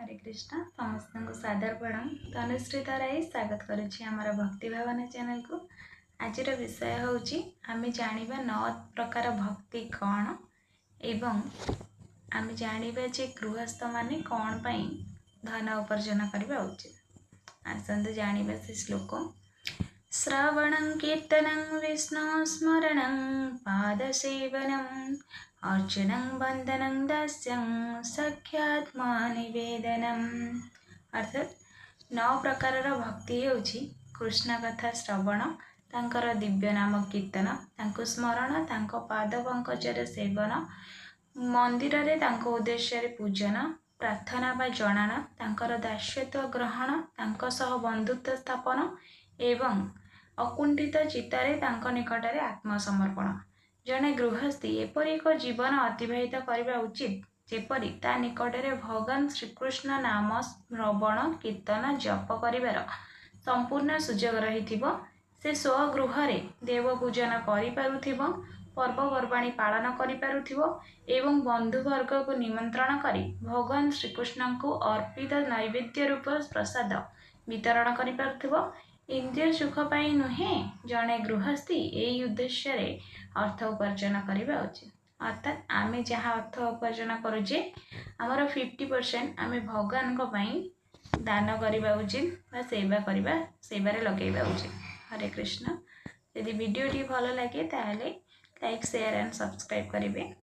ହରେ କୃଷ୍ଣ। ସମସ୍ତଙ୍କୁ ସାଦର ପ୍ରଣାମ। ତନୁଶ୍ରୀ ତରାଇ ସ୍ୱାଗତ କରୁଛି ଆମର ଭକ୍ତି ଭାବନା ଚ୍ୟାନେଲକୁ। ଆଜିର ବିଷୟ ହେଉଛି, ଆମେ ଜାଣିବା 9 ପ୍ରକାର ଭକ୍ତି କ'ଣ ଏବଂ ଆମେ ଜାଣିବା ଯେ ଗୃହସ୍ଥମାନେ କ'ଣ ପାଇଁ ଧନ ଉପାର୍ଜନ କରିବା ଉଚିତ। ଆସନ୍ତୁ ଜାଣିବା ସେ ଶ୍ଲୋକ। ଶ୍ରବଣଂ କୀର୍ତ୍ତନଂ ବିଷ୍ଣୁ ସ୍ମରଣଂ ପାଦସେବନಂ ଅର୍ଚନଂ ବନ୍ଦନଂ ଦାସ୍ୟଂ ସଖ୍ୟାତ୍ମ ନିବେଦନಂ। ଅର୍ଥାତ୍ 9 ପ୍ରକାରର ଭକ୍ତି ହେଉଛି କୃଷ୍ଣ କଥା ଶ୍ରବଣ, ତାଙ୍କର ଦିବ୍ୟ ନାମ କୀର୍ତ୍ତନ, ତାଙ୍କୁ ସ୍ମରଣ, ତାଙ୍କ ପାଦ ପଙ୍କଜରେ ସେବନ, ମନ୍ଦିରରେ ତାଙ୍କ ଉଦ୍ଦେଶ୍ୟରେ ପୂଜନ, ପ୍ରାର୍ଥନା ବା ଜଣାଣ, ତାଙ୍କର ଦାସ୍ୟତ୍ୱ ଗ୍ରହଣ, ତାଙ୍କ ସହ ବନ୍ଧୁତ୍ୱ ସ୍ଥାପନ ଏବଂ ଅକୁଣ୍ଠିତ ଚିତ୍ତରେ ତାଙ୍କ ନିକଟରେ ଆତ୍ମସମର୍ପଣ। ଜଣେ ଗୃହସ୍ଥୀ ଏପରି ଏକ ଜୀବନ ଅତିବାହିତ କରିବା ଉଚିତ, ଯେପରି ତା ନିକଟରେ ଭଗବାନ ଶ୍ରୀକୃଷ୍ଣ ନାମ ଶ୍ରବଣ, କୀର୍ତ୍ତନ, ଜପ କରିବାର ସମ୍ପୂର୍ଣ୍ଣ ସୁଯୋଗ ରହିଥିବ। ସେ ସ୍ୱଗୃହରେ ଦେବ ପୂଜନ କରିପାରୁଥିବ, ପର୍ବପର୍ବାଣି ପାଳନ କରିପାରୁଥିବ ଏବଂ ବନ୍ଧୁବର୍ଗକୁ ନିମନ୍ତ୍ରଣ କରି ଭଗବାନ ଶ୍ରୀକୃଷ୍ଣଙ୍କୁ ଅର୍ପିତ ନୈବେଦ୍ୟ ରୂପ ପ୍ରସାଦ ବିତରଣ କରିପାରୁଥିବ। ଇନ୍ଦ୍ରିୟ ସୁଖ ପାଇଁ ନୁହେଁ, ଜଣେ ଗୃହସ୍ଥୀ ଏହି ଉଦ୍ଦେଶ୍ୟରେ ଅର୍ଥ ଉପାର୍ଜନ କରିବା ଉଚିତ। ଅର୍ଥାତ୍ ଆମେ ଯାହା ଅର୍ଥ ଉପାର୍ଜନ କରୁଛେ, ଆମର 50% ଆମେ ଭଗବାନଙ୍କ ପାଇଁ ଦାନ କରିବା ଉଚିତ ବା ସେବା କରିବା, ସେବାରେ ଲଗାଇବା ଉଚିତ। ହରେ କୃଷ୍ଣ। ଯଦି ଭିଡ଼ିଓଟି ଭଲ ଲାଗେ, ତାହେଲେ ଲାଇକ୍, ସେୟାର ଆଣ୍ଡ ସବସ୍କ୍ରାଇବ୍ କରିବେ।